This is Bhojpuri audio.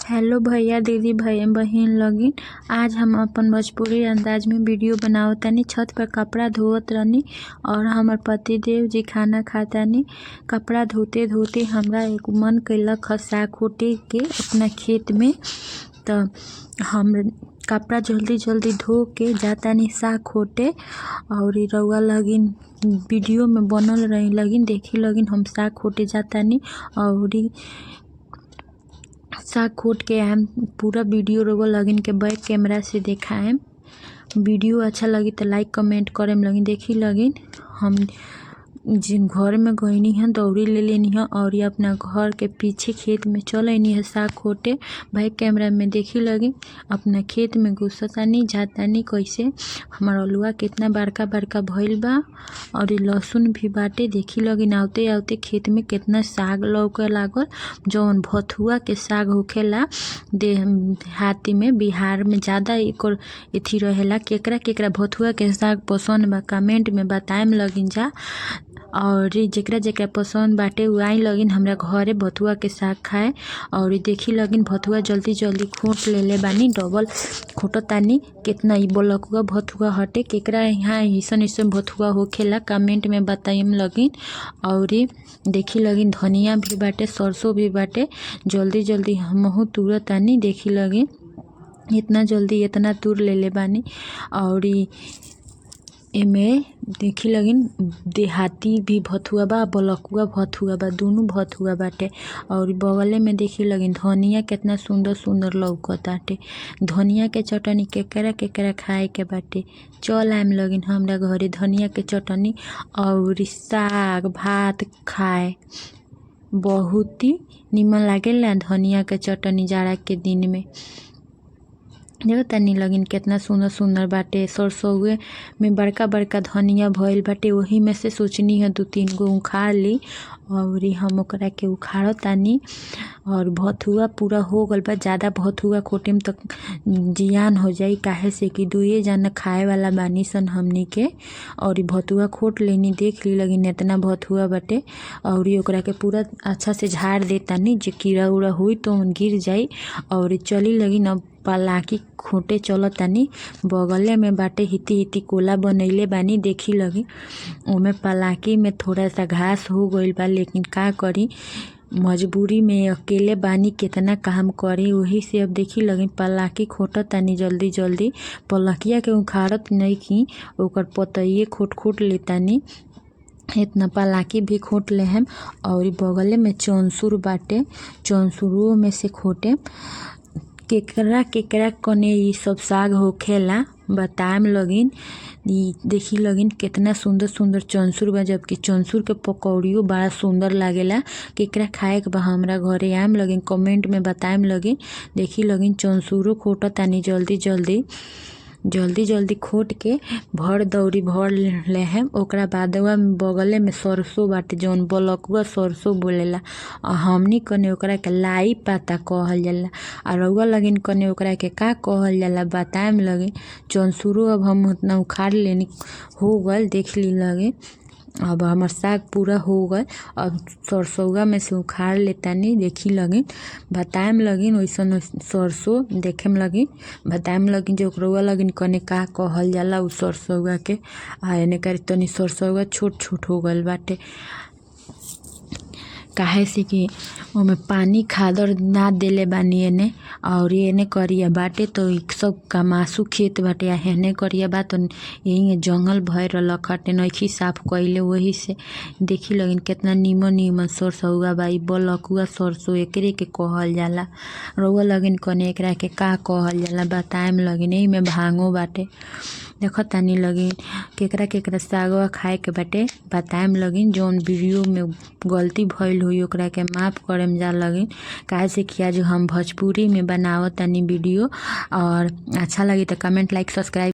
हेलो भैया दीदी भैया बहिन लगिन। आज हम अपन भोजपुरी अंदाज में वीडियो बनावतानी। छत पर कपड़ा धोवत रहनी और हमर पतिदेव जी खाना खातानी। कपड़ा धोते धोते हमरा एक मन कैलक ह साग खोटे के अपना खेत में, त हम कपड़ा जल्दी जल्दी धो के जातानी साग खोटे। और रउआ लगिन वीडियो में बनल रही लगिन, देखी लगिन हम साग खोटे जातानी। और साग खोट के आएम, पूरा वीडियो रउआ लगिन के बैक कैमरा से देखाएम। वीडियो अच्छा लगी तो लाइक कमेंट करेम लगिन। देखी लगिन हम जिन घर में गईनी है, दौरी ले लेनी है और ये अपना घर के पीछे खेत में चल अनी है साग खोटे। बैक कैमरा में देखी लगी अपना खेत में घुसतानी जातानी कैसे। हमार अलुआ कितना बड़का बड़का भइल बा और ये लहसुन भी बाटे। देखी लगिन आवते आवते खेत में कितना साग लौके लागल, जौन भथुआ के साग होखेला देहाती में, बिहार में ज़्यादा एकर एथी रहेला। केकरा केकरा भथुआ के साग पसंद बा कमेंट में बताएम लगिन जा। और जेकरा जेकरा पसंद बाटे उ आई लगिन हमरा घरे भथुआ के साग खाए। और देखी लगिन भथुआ जल्दी जल्दी खोट लेले बानी, डबल खोटतानी। कितना इ बलकुआ भथुआ हटे। केकरा यहाँ अइसन अइसन भथुआ होखेला कमेंट में बताएम लगिन। और देखी लगिन धनिया भी बाटे, सरसों भी बाटे। जल्दी जल्दी हमहू तुरतानी। देखी लगिन इतना जल्दी इतना तुर लेले बानी। और एमे देखी लगिन देहाती भी भथुआ बा, बलकुआ भथुआ बा, दुनु भथुआ बाटे। और बगले में देखी लगिन धनिया कितना सुंदर सुंदर लौकताटे। धनिया के चटनी केकरा केकरा खाए के बाटे, चल आएम लगिन हमरा घरे धनिया के चटनी और साग भात खाए। बहुत ही निमन लागेला धनिया के चटनी जाड़ा के दिन में। देखो तनी लगिन कितना सुंदर सुंदर बाटे। सरसों में बड़का बड़का धनिया भइल बाटे, वही में से सोचनी है 2-3 गो उखाड़ ली और हम ओकरा के उखाड़तानी। और भथुआ पूरा हो गल बा, ज़्यादा भथुआ खोटे में तो जियान हो जाई, काहे से कि दुए जना खाए वाला बानी सन हमनी के। और भथुआ खोट लेनी, देख ली लगिन इतना भथुआ बाटे। और ओकरा के पूरा अच्छा से झाड़ देतानी, जे कीड़ा उड़ा हुई तो गिर जाई। और चली लगिन अब पलाकी खोटे चलतानी। बगले में बाटे हिती हिती कोला बनैले बानी। देखी लगी ओमे पलाकी में थोड़ा सा घास हो गइल बा, लेकिन का करी मजबूरी में अकेले बानी, कितना काम करी। वही से अब देखी लगी पलाकी खोटतानी जल्दी जल्दी। पलकिया के उखाड़त नहीं की, ओकर पतइये खोट खोट लेतानी। इतना पलाकी भी खोट लेहम। और बगले में चौनसुर बाटे, चौनसुरुओं में से खोटे। केकरा केकरा कने इ सब साग होखेला बताएम लगिन। इ देखी लगिन कितना सुंदर सुंदर चौनसुर बा, जबकि चौनसुर के पकौड़ियो बड़ा सुंदर लागेला। केकरा खाए के बा हमरा घरे आएम लगिन, कमेंट में बताएम लगिन। देखी लगिन चौनसुरो खोटतानी जल्दी जल्दी, जल्दी जल्दी खोट के भर दौरी भर लेहम। ओकरा बादवा में बगले में सरसों बाटे, जौन बलकुआ सरसों बोलेला, आ हमनी कने ओकरा के लाई पाता कहल जाला। आ रउआ लगिन कने ओकरा के का कहल जाला बताएम लगिन। चौनसुरो अब हम उतना उखाड़ लेनी, हो गल। देख ली लगे अब हमार साग पूरा हो गल। अब सरसोआ में से उखाड़ लेतानी। देखी लगिन बताएम लगिन वैसन सरसों देखेम लगिन, बताएम लगिन जो रउआ लगिन कने का कहल जाला उ सरसोआ के। आ एने कर तनी सरसोआ छोट छोट हो गल बाटे, काहे से कि ओमे पानी खादर ना देले बानी एने। और एने करिया बाटे तो सब कमासू खेत बाटे, आ एने करिया बा तो यही जंगल भय रहलक हटे, नइखी साफ कइले। वही से देखी लगिन कितना नीमन नीमन सरसोआ बा। इ बलकुआ सरसों एकरे के कहल जाला। रउआ लगिन कने एकरा के का कहल जाला बताएम लगिन। एमे भांगो बाटे। देखतानी लगिन केकरा केकरा सागवा खाए के बाटे बताएम लगिन। जौन वीडियो में गलती भइल हुई ओकरा के माफ़ करेम जा लगिन, काहे से कि आज हम भोजपुरी में बनावतानी वीडियो। और अच्छा लगी तो कमेंट लाइक सब्सक्राइब।